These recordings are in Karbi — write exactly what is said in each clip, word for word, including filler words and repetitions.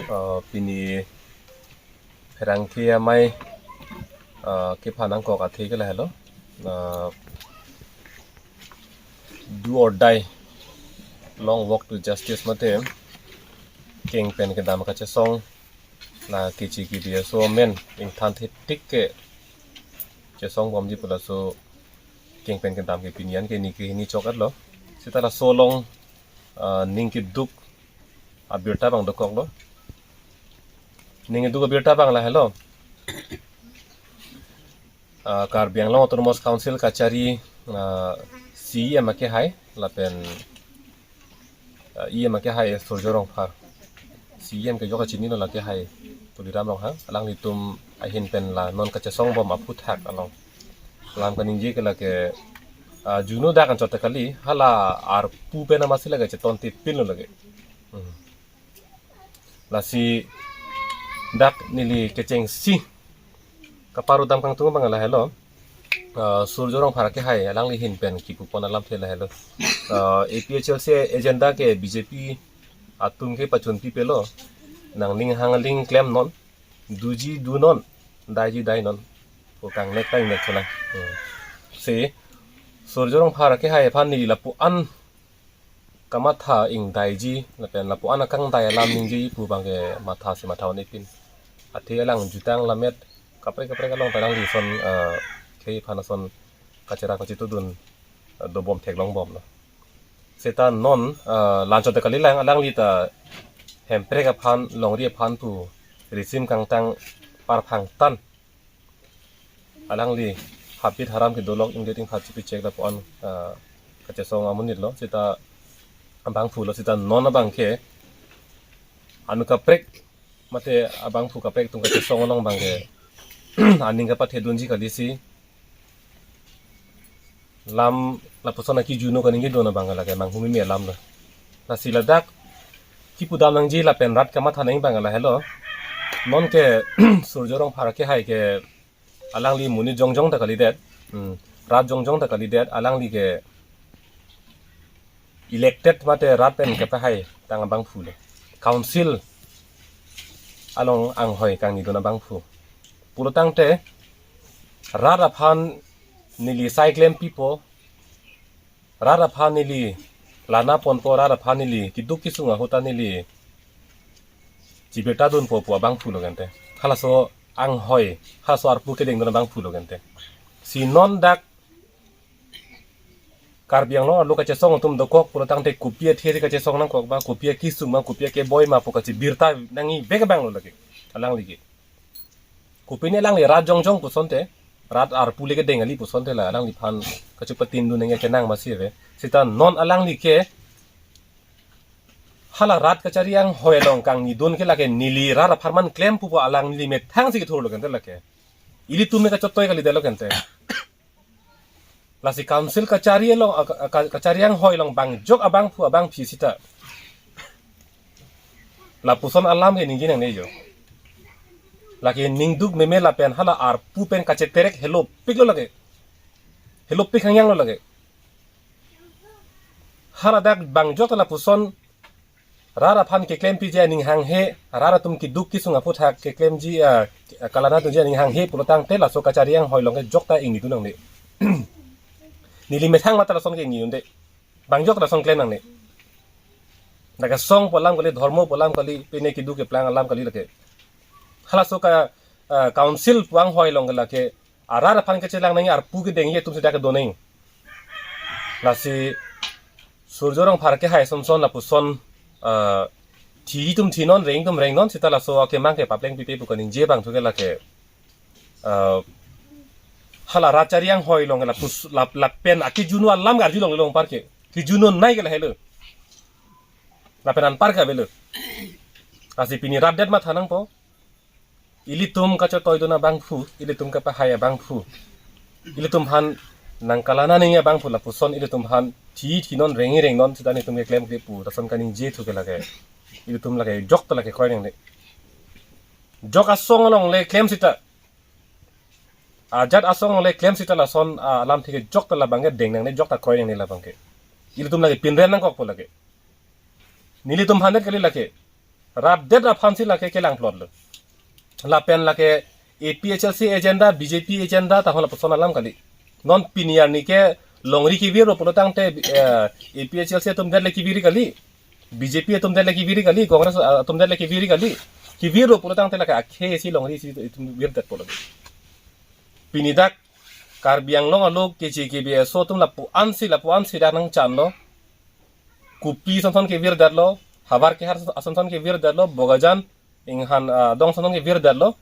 Uh, pini pherangke amei, uh, kephan nangkok athe ke lahelo. Uh, do or die, long walk to justice mate, keng pen kedam kachesong, la kechi kibi aso amen ingthan thetik ke chesong bomji pu laso keng pen kedam ke pini an ke ni ke hini chok-etlo. Seta laso along, uh, ning keduk abirta abang dokoklo. Ning keduk abirta abang lahelo. Uh, Karbi Anglong Autonomous Council kachari, uh, C E M akehai lapen, uh, E M akehai Surjya Rongphar. C E M ke jok kachinilo, la akehai Tuliram Ronghang. Alanglitum ahin pen la non kachesong bom aphuthak along lam kaningje ke lake, uh, juno dak anchot kali, hala arpu pen amatsi lake cheton tipinlo lake. Hmm. Lasi dak neli kechengsi kaparu dam kangtung abang lahelo. Uh, Surjya Rongphar akehai alangli ahin pen kipupon alamthe lahelo. Uh, A P H L C agenda ke B J P atum ke pachun pipelo. Nangning hang aling klemnon, doji donon, daiji dainon. Ko kangnek ta ingnek chonang. Hmm. Si Surjya Rongphar akehai aphan neli lapu-an kamatha ingdaiji, lapen lapu-an akangdai alam ningjeji pu abang ke matha si matha un-epin. Athe alang jutang lamet kaprek kaprek along ta alangli ason, eh, khei aphan ason kachera kachitudun, eh, dobom theklong bomlo. Seta non, eh, la anchot kali lang, alangli ta Hemprek aphan, longri aphan pu risim kangtang parphang tan alangli habit haram kedo lok ingdet ingphat chipi chek lapu-an, ah, kachesong amonitlo, seta abangphulo, seta non abang ke anu kaprek mate abangphu kaprek atum kachesong along abang ke aning kapathedunji kalisi lam lapuson aki juno kaningje dun abang lake manghumeme alam lo. Lasi ladak kipudam nangji lapen rat kamatha nangji abang lahelo. Non ke Surjya Rongphar akehai ke alangli monit jongjong ta kalidet. Hmm. Rat jongjong ta kalidet, alangli ke elected mate rat pen kepahai tang abangphulo. Council along anghoi kangnidun abangphu. Pulotangte rat aphan neli sai klempipo, rat aphan neli lana ponpo, rat aphan neli keduk kesung ahut ta neli chibirta dunpo pu abangphulo kente. Halaso anghoi, halaso arpu kedengdun abangphulo kente. Si non dak Karbi Anglong arlo kachesong atum dokok pulotangte kopi athe kachesong nangkok ba, kopi akesung ma, kopi akeboi ma pu kachibirta nangji bek abanglo lake alangli ke. Kopine alangli rat jongjong pusonte, rat arpu le kedeng kali pusonte la alangliphan kachepatindun nangji kenang masi ave. Seta non alangli ke hala rat kachari anghoi along kangnidun ke lake neli rat apharman klem pupo, alangli methang si kethurlo kente lake. Ilitum me kachotoi kalidetlo kente. Lasi council kachari along, a, ka, ka, kachari anghoi along bangjok abangphu abangphi seta lapuson alam ke ningje nangne jo. Lake ningduk meme lapen hala arpu pen kacheterek helopiklo lake. Helopik hangyanglo lake. Hala dak bangjok ta lapuson rat aphan keklempi ji aning hanghe, rat atum keduk kesung aphuthak keklemji, ah, kalana tunji aning hanghe pulotangte laso kachari anghoi along ke jokta ingnidun nangne. Neli methang mate lason ke ingnidunde. Bangjok lason klem nangne. Dak asong pu alam kali, dhormo pu alam kali, pine keduk keplang alam kali lake. Halaso ka, ah, council pu anghoi along ke lake arat aphan kachelang nangji, arpu kedengji atum seta kedo nangji. Lasi Surjya Rongphar akehai ason son lapuson, ah, thi atum thinon, reng atum rengnon, seta laso akemang ke papleng pipe pu kaningje abang thu ke lake, ah, hala rat chari anghoi along ke lapus, lap, lapen akejunu alam ke arjulong long par ke. Kejunonei ke lahelo. Lapen anpar ke avelo. Lasi pini rat det matha nangpo. Ilitum kachetoidun abangphu, ilitum kapahai abangphu, ilitum aphan nangkalana nangji abangphu lapuson ilitum aphan thi thinon, reng rengnon seta nelitum keklem kle pu lason kaningje thu ke lake. Ilitum lake jokta lake kroi nangne. Jok asong along le klem seta, ajat asong along le klem seta lason, ah, alamthe ke jokta labang ke deng nangne, jokta kroi nangne labang ke. Ilitum lake pinrem nangkokpo lake. Nelitum aphan det kali lake. Rat det aphansi lake kelang plot lo. Lapen lake A P H L C agenda, B J P agenda tahon lapuson alam kali. Non pini arni ke longri kevir lo pulo tangte, eh, A P H L C atum det le kevir kali. B J P atum det le kevir kali, Congress, ah, atum det le kevir kali. Kevir lo pulo tangte lake akhei si longri si itum virdet pulo. Pini dak Karbi Anglong along kechi kebi aso atum lapu-ansi, lapu-ansi dak nangchanlo. Kopi sonson kevirdet lo, havar kehar asonson kevirdet lo, Bokajan inghan, ah, adong sonson kevirdet lo.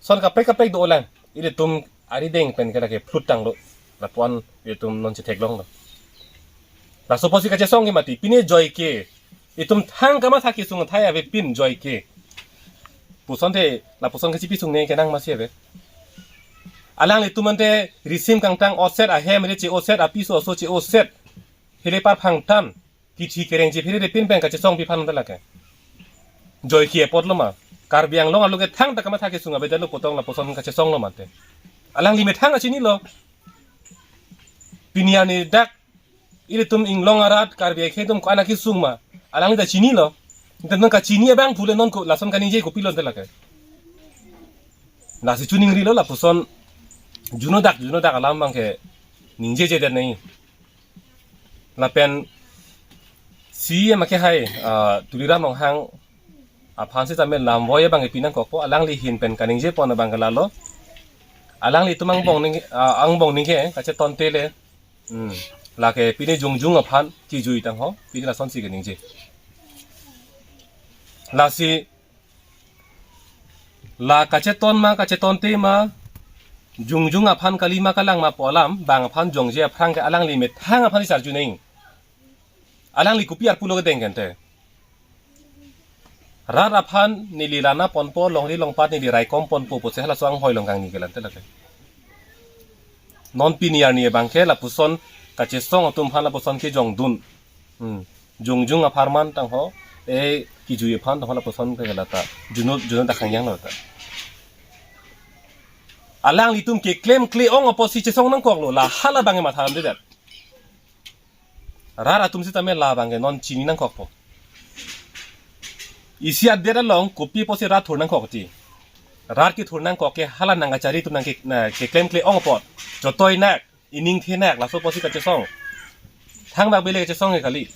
Son kaprek kaprek dolang. Ilitum arideng pen ke lake phlut tanglo. Lapu-an ilitum non chetheklonglo. Laso apotsi kachesong ke mati. Pine joike. Itum thang kamatha kesung athai avepin joike. Pusonte, lapuson kachipi sungne kenang masi ave. Alanglitum ante risim kangtang oset, ahem re che-oset, apiso aso che-oset. Hele parphang tan. Kithi kereng chephere repin pen kachesong pi aphan ta lake. Joike apotlo ma. Karbi Anglong along ke thangta kamatha kesung avedetlo pu tong lapuson kachesonglo mate. Alangli methang kachinilo. Pini arni dak ilitum inglong arat Karbi akhei atum ko-an akesung ma. Alangli ta chinilo. Ante non kachini abang pule non ko lason kaningje kopilo ante lake. Lasi chuningrilo lapuson juno dak, juno dak alam abang ke ningjejedet nai. Lapen C E M ake hai, ah, Tuliram Ronghang aphan sitame lamvoi abang ke pinangkokpo, alangli ahin pen kaningjepon abang ke lalo. Alanglitum angbong ning, ah, angbong ning ke kachetonte le. Hmm. Lake pine jongjung aphan kijui tangho, pine lasonsi kaningje. Lasi la kacheton ma, kachetonte ma, jongjung aphan kali ma kalang ma pu alam, bang aphan jongje aphrang ke alangli methang aphan si charju neng. Alangli kopi arpulo kedeng kente. Rat aphan neli lana ponpo, longri longpat neli raikom ponpo pusi halaso anghoi long kangni ke lante lake. Non pini arni abang ke lapuson kachesong atum aphan lapuson kejongdun. Hmm. Jongjung apharman tangho, eh, kijui aphan tangho lapuson ke lata. Juno, juno dak kangjanglo ta. Alanglitum keklem kle-ong apotsi chesong nangkoklo, la hala abang ke matha damdedet. Rat atum sitame la abang ke non chini nangkokpo. Isi adet along kopi apotsi rat thur nangkok ti. Rat kethur nangkok ke hala nangkachari atum nang ke, na, keklem kle-ong apot. Chotoi nak, ining the nak, laso apotsi kachesong. Thangbak bele kachesong ke kali.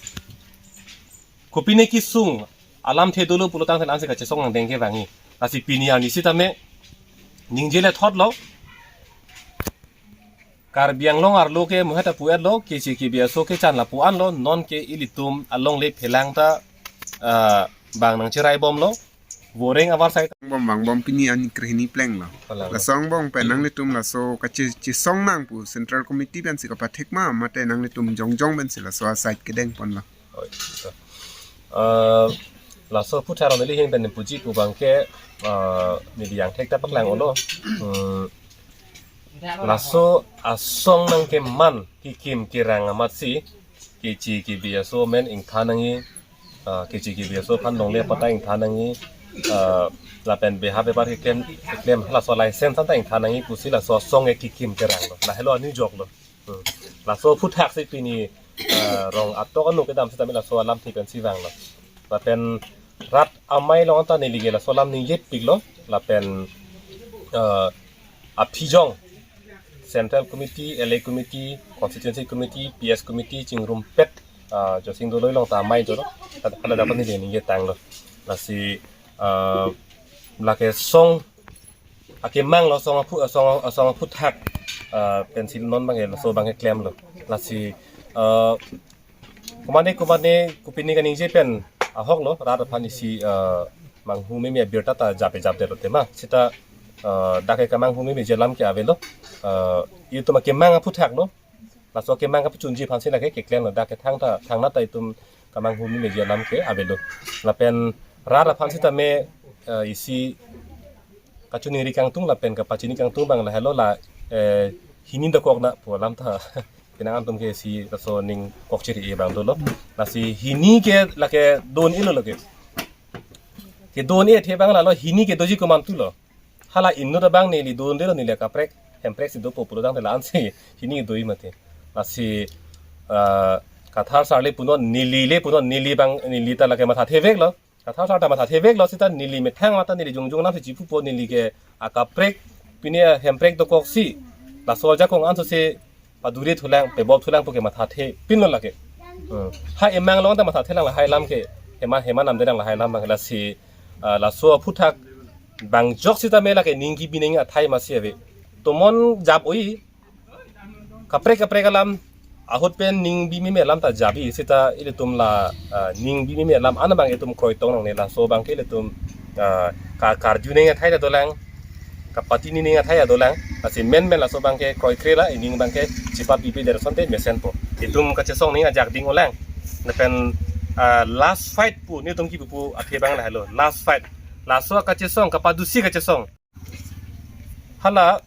Kopine kesung, alamthe dolo pulo tangte ansi kachesong angdeng kevangji. Lasi pini arni sitame, ningje le thotlo. Karbi Anglong arlo ke muheta pu-etlo, kechi kebi aso kechan lapu-anlo, non ke ilitum alongle phelang ta, ah, bang nangcherai bomlo, voreng avarsai ta. Bom bang bom pini arni krehini plenglo. Plenglo. Laso angbong pen nanglitum laso kache, chesong nang pu Central Committee pensi kapathek ma, mate nanglitum jongjong pensi laso asai kedeng ponlo. Oi, so. Eh, laso aphuthak neli ahin pen puji pu abang ke, eh, neli angthek ta paklang-olo. Hmm. Laso asong nangkeman kekim kerang amatsi, kechi kebi aso amen ingthan nangji, eh, kechi kebi aso aphan longle apata ingthan nangji, eh, lapen beha bepar keklem, keklem halaso license anta ingthan nangji pusi laso asong ke kekim keranglo. Lahelo anijoklo. Hmm. Laso aphuthak si pini, eh, rong atok anu kedam sitame laso alamthe pensi vanglo. Lapen rat amei along anta neli ke laso alam ningjepiklo. Lapen, eh, aphijong Central Committee, L A Committee, Constituency Committee, P S Committee chingrumpet, eh, Josing Doloi along ta amei jolo. Hala dak neli ningjetanglo. Lasi, eh, lake song akemang lo, asong aphu, asong, asong aphuthak, ah, pensi non abang ke, laso abang ke klemlo. Lasi, ah, komane, komane, kopine kaningje pen ahoklo, rat aphan isi, ah, manghu meme abirta ta jape japdetlo tema. Sita, ah, dak ke kamanghu memeji alam ke avelo. Ah, itum akemang aphuthaklo. Laso akemang kapachunji aphansi lake keklemlo, dak ke thangta, thangnat ta itum kamanghu memeji alam ke avelo. Lapen rat aphan sitame, eh, isi kachiningri kangtung lapen kapachini kangtung abang lahelo la, eh, hini dokok na pu alam ta. Penang atum ke isi laso ning kokchiri abang dolo. Lasi hini ke lake don-elo lake. Kedon-ethe abang lalo hini ke doji komantulo. Hala inut abang neli dondelo, neli kaprek, hemprek si dopo pulo tangte la-ansi hini doji mati. Lasi, ah, kathar sarli punon, neli le punon, neli abang, neli ta lake mathatheveklo. Kathar thar ta matha thevek lo sita neli methang mata neli jongjong nam si chipupo, neli ke akaprek pini hemprek dokok si laso ajakong anso se paduri thulang, pebok thulang pu ke matha thepinlo lake. Hmm. Ha emang long ta matha thelang lahai alam ke, hema hema nam derang lahai alam bang lasi, ah, laso aphuthak bang jok sita me lake ning kebi ning athai masi ave. Tomon jap oi, kaprek kaprek alam ahut pen ning bimi me alam ta jabi sita ilitum la, ah, ning bimi me alam ana bang itum kroitong nong ne laso bang ke ilitum, ah, ka karju ning athai ta dolang, kapatini ning athai ta dolang, lasi men men laso bang ke kroikre la ining bang ke chipa pipi der sonte mesenpo. Itum kachesong ning ajak ding olang. Lapen, ah, last fight pu nelitum kipu pu athe bang lahelo, last fight. Laso kachesong, kapadusi kachesong. Hala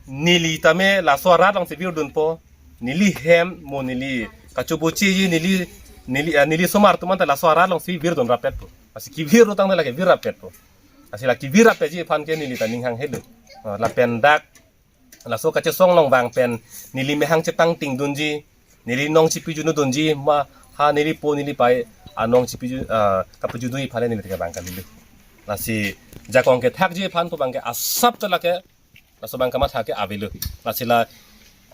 neli tame laso arat along si virdunpo. Neli hem mo neli kachobochiji neli, neli, ah, neli somar atum anta laso arat along si virdun rapetpo. Lasi kevir tangte lake vir rapetpo. Lasi la kevir rapetji aphan ke neli ta ning hang helo. Ah, lapen dak laso kachesong along bang pen neli mehang chepangting dunji, neli nong chipijunu dunji ma, ha neli po neli pai anong chipiju, ah, kapijunu aphan le neli ta ke bang kalilo. Lasi jakong kethakji aphan pu bang ke asap ta lake laso bang kamatha ke avelo. Lasi la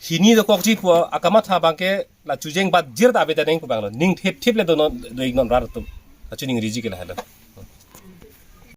hini dokokji pu akamatha bang ke la chujeng bat jir ta ave ta neng pu bang lo. Ning thip thip le do non, do ik non rar atum. Kachiningriji ke lahelo.